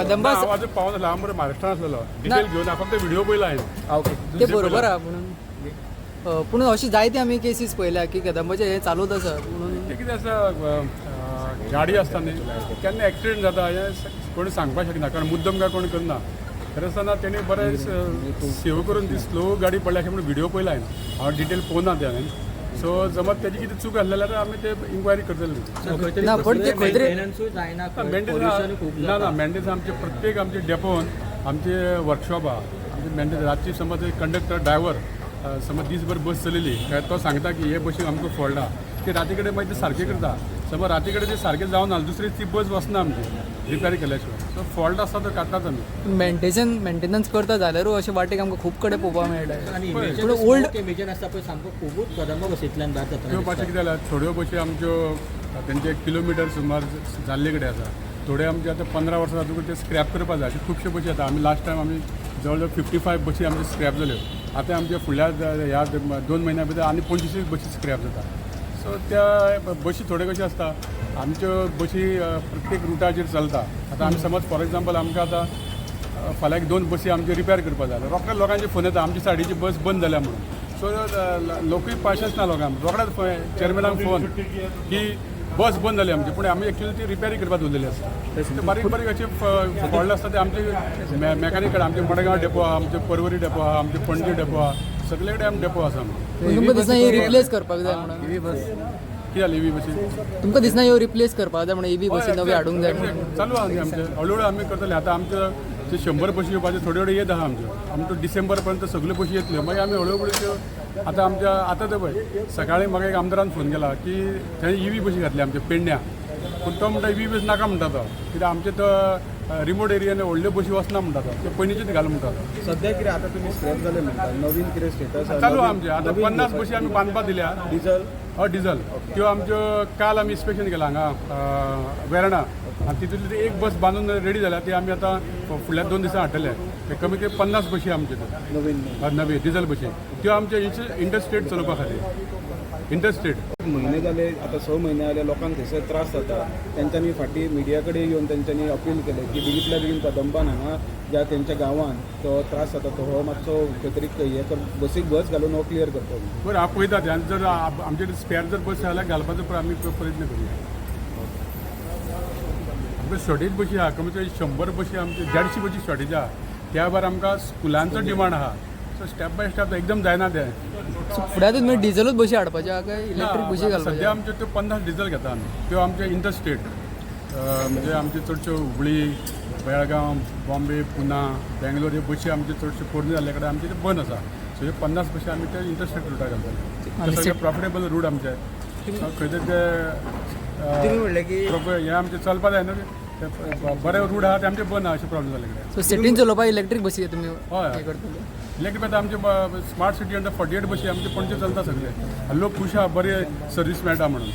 कदंबा. हांव अजून पावना, हांव मरे महाराष्ट्रान आसलेलो. डिटेल घेवन हांव फक्त व्हिडिओ पयला हांवें. ओके. ते बरोबर आहा, म्हणून पूण अशी जायते आमी केसीस पळयल्या की कदंबाचें हें चालूच आसा म्हणून. ते कितें आसा, अ, अ, गाडी आसता न्ही, केन्ना एक्सिडेंट जाता हें कोण सांगपाक शकना, कारण मुद्दम काय कोण करना. खरें आसतना तेणी बरें सेव करून ती स्लो गाडी पडल्या अशें म्हणून व्हिडिओ पयला हांवें. हांव डिटेल पळोवना ते हांवें. सो जमत तेजी कितें चूक आसली जाल्यार आमी ते इन्क्वायरी करतले. ना, पण ते खंय तरी मेंटेनन्सूय जायना, पोल्युशन खूब. ना ना, मेंटेनन्स आमचे प्रत्येक आमचे डेपोन आमचे वर्कशॉप आहा. आमचे मेंटेनन्स रातची समज कंडक्टर ड्रायव्हर समज दीसभर बस चलयली काय तो सांगता की हे बशीक आमकां फॉल्ट आहा, ते राती कडेन मागीर ते सारकें करता. समज राती कडेन ते सारकें जावना, दुसरी ती बस वचना आमची रिपेर केल्या शिवाय. सो फॉल्ट आसता तो काडटात आमी. मेंटेनन्स करता जाल्यारूय अशें वाटेक आमकां खूब कडेन पळोवपाक मेळटा. आनी पूण old- emission आसता पळय, सामको खुबूच कदंबा बसींतल्यान भायर जाता. त्यो मातशें कितें जाल्यार थोड्यो बशी आमच्यो तेंचे किलोमिटर सुमार जाल्ले कडेन आसा. थोडे आमचे आतां 15 वर्सां जातकूच ते स्क्रॅप करपा जाय, अशे खुबश्यो बशी आतां आमी लास्ट टायम आमी जवळ जवळ 55 बशी आमच्यो स्क्रॅप जाल्यो. आतां आमच्या फुडल्या ह्या 2 म्हयन्या भितर आनी 25 बशी स्क्रॅप जाता. सो त्या बशी थोड्यो कश्यो आसता, आमच्यो बशी प्रत्येक रुटाचेर चलता. आतां आमी समज फॉर एग्जाम्पल आमकां आतां फाल्यां एक दोन बसी आमच्यो रिपेर करपा जाय, रोखडे लोकांचे फोन येता, आमची सायडीची बस बंद जाल्या म्हणून. सो लोकूय पाशेंस ना लोकांक, रोखडेच चेअरमॅनाक फोन की बस बंद जाली आमची, पूण आमी एक्चुअली ती रिपेरी करपाक दवरलेली आसता. ते बारीक बारीक अशे फॉल्ट आसता, ते आमचे मेकॅनिक कडेन. आमचे मडगांव डेपो आहा, आमचे परवरी डेपो आहा, आमचे पणजे डेपो आहा, सगळे कडेन आमी डेपो आसा आमचे. पूण तुमकां दिसना ही रिप्लेस करपाक जाय म्हणून? कितें जालें ईव्ही बसी? तुमकां दिसना ह्यो रिप्लेस करपाक जाय म्हणून, ईव्ही बसी नवी हाडूंक जाय म्हणून? चालू आहा न्ही आमचें, हळू हळू आमी करतले. आतां आमच्यो जे 100 बशी येवपाच्यो, थोड्यो थोड्यो येत आहा आमच्यो. आमच्यो डिसेंबर पर्यंत सगल्यो बशी येतल्यो. मागीर आमी हळू हळू त्यो आतां आमच्या आतां ते पळय, सकाळी म्हाका एक आमदारान फोन केला की थंय ईव्ही बशी घातली आमच्या पेडण्या, पूण तो म्हणटा ईव्ही बस नाका म्हणटा तो, कित्याक आमचे तो रिमोट एरियान व्हडल्यो बशी वचना म्हणटा तो, त्यो पयलींच्योच घाल म्हणटा तो. सध्या कितें आतां तुमी स्क्रॅप जाले म्हणटा, नवीन कितें स्टेटस? चालू आहा आमचें. आतां 50 बशी आमी बांदपाक दिल्या. डिजल? हय, डिजल. त्यो आमच्यो काल आमी इन्स्पेक्शन केलां हांगा वेर्णा, आनी तितूंतली ती एक बस बांदून रेडी जाल्या. ती आमी आतां फुडल्या 2 दिसां हाडटले. ते कमी कमी 50 बशी आमच्यो त्यो. नवीन? हय, नवी डिजल बशी. त्यो आमचे इंटरस्टेट चलोवपा खातीर, इंटरस्टेट. म्हयने जाले आतां, 6 म्हयने जाले, लोकांक थंयसर त्रास जाता. तेंच्यांनी फाटीं मिडिया कडेन येवन तेंच्यांनी अपील केलें की बेगींतल्या बेगीन कदंबान हांगा ज्या तेंच्या गांवान तो त्रास जाता तो हो मातसो खंय तरी हें कर, बसीक बस घालून हो क्लियर करपाक. बरें, हांव पळयता तें आनी जर आमचे कडेन स्पेर जर बस जाल्यार घालपाचो आमी प्रयत्न करुया. आमकां शॉर्टेज बशी आहा, कमीत कमी 100 बशी आमचे, 150 बशी शॉर्टेज आहा. त्या भायर आमकां स्कुलांचो डिमांड आहा. सो स्टेप बाय स्टेप, एकदम जायना तें. सो फुडें तुमी डिझलूच बशी हाडपाच्यो आहा काय इलेक्ट्रीक बशी सध्या घालपाच्यो? आमच्यो त्यो 50 डिजल घेता आमी. त्यो आमचे इंटरस्टेट, म्हणजे आमच्यो चडश्यो हुबळी, बेळगांव, बॉम्बे, पुना, बेंगलोर ह्यो बशी आमच्यो चडश्यो पोरण्यो जाल्ले कडेन आमचे ते बंद आसा. सो ह्यो 50 बशी आमी ते इंटरस्टेट रुटार घालतले. आनी ते सगळे प्रॉफिटेबल रूट आमचे. सो खंय तरी ते तुमी म्हणलें की हे आमचे चलपा जाय न्हू, ते बरे रूट आहा ते आमचे बंद आहा, अशें प्रॉब्लेम जाल्ले कडेन. सो सिटीन चलोवपाक इलेक्ट्रीक बसी तुमी हय. हें करतले? इलेक्ट्रीक आतां आमचे स्मार्ट सिटी अंडर 48 बशी आमचे पणजे चलता सगळे आनी लोक खूश आहा, बरे सर्वीस मेळटा म्हणून.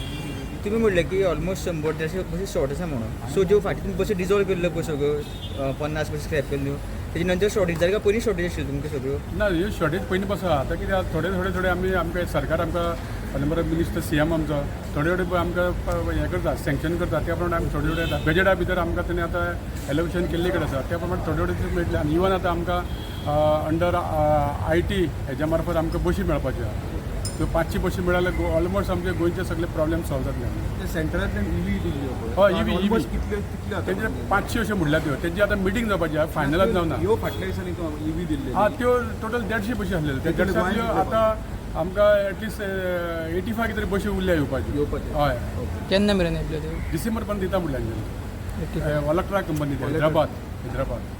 तुमी म्हणलें की ऑलमोस्ट 100 150 बसी शॉर्ट आसा म्हणून. सो ज्यो फाटीं तुमी बसी डिजॉल्व केल्ल्यो पळय सगळ्यो, 50 बसी स्क्रॅप केल्ल्यो, तेजे नंतर शॉर्टेज जाली काय पयलीं शॉर्टेज आशिल्ल्यो तुमकां सगळ्यो? ना, ह्यो शॉर्टेज पयलीं पासून आहा. आतां कितें आहा, थोडे थोडे थोडे आमी आमकां सरकार, आमकां बरो मिनिस्टर सीएम आमचो थोडे थोडे पळय आमकां हें करता, सँक्शन करता. त्या प्रमाणे आमी थोडे थोडे बजेटा भितर आमकां तेणी आतां एलोकेशन केल्ले कडेन आसा, त्या प्रमाणे थोडे थोडे मेळटले. आनी इवन आतां आमकां अंडर I T हेज्या मार्फत आमकां बशी मेळपाच्यो आहा. त्यो 500 बशी मेळ्ळ्यार ऑलमोस्ट आमचे गोंयचे सगळे प्रॉब्लेम सॉल्व जातले. सेंट्रांतल्यान ईव्ही दिल्ली पळय. हय, EV, almost EV. कितल्यो कितल्यो आतां? तेंचे 500 अशें म्हणल्या त्यो. तेंची आतां मिटींग जावपाची आहा, फायनलाच जावना. ह्यो फाटल्या दिसांनी ईव्ही दिल्ली? हा, त्यो टोटल 150 बशी आसलेल्यो. त्या 150तल्यो आतां आमकां एटलिस्ट 85 तरी बशी उरल्या येवपाच्यो. येवपाच्यो. हय. केन्ना मेरेन येतल्यो त्यो? डिसेंबर पर्यंत दिता म्हणल्यार. वॉलक्ट्रा कंपनी, हैदराबाद, हैदराबाद.